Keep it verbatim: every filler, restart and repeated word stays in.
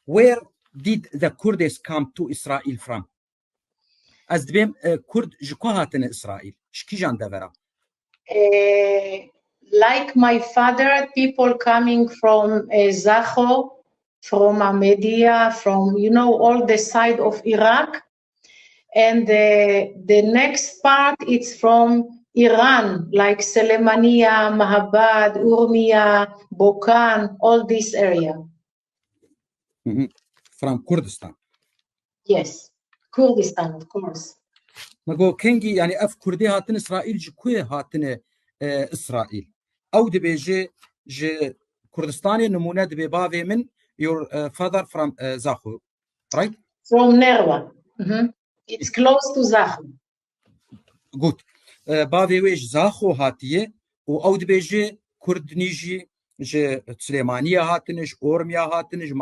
Where did the Kurds come to Israel from? Ez dibêm e, Kurd ji ku hatine Îsraîl? Ji kîjan devera? Uh, like my father, people coming from uh, Zaho, from Amedia, from, you know, all the side of Iraq. And the, the next part, it's from Iran, like Selemania, Mahabad, Urmia, Bokan, all this area. Mhm. From Kurdistan. Yes, Kurdistan, of course. Me got kengî, yani ev Kurdê hatin Îsraîl ji ku hatine e, Îsraîl? Ew dibêje ji Kurdistanê, nimûne dibê bavê min, your uh, father from uh, Zaho, right? From Nerwa. Mhm. It's close to Zaho. Gut. E, bavê wê ji Zaho hatiye û ew dibêje Kurd nî jî ji Silêmaniye hatine, ji Ormiya hatine, ji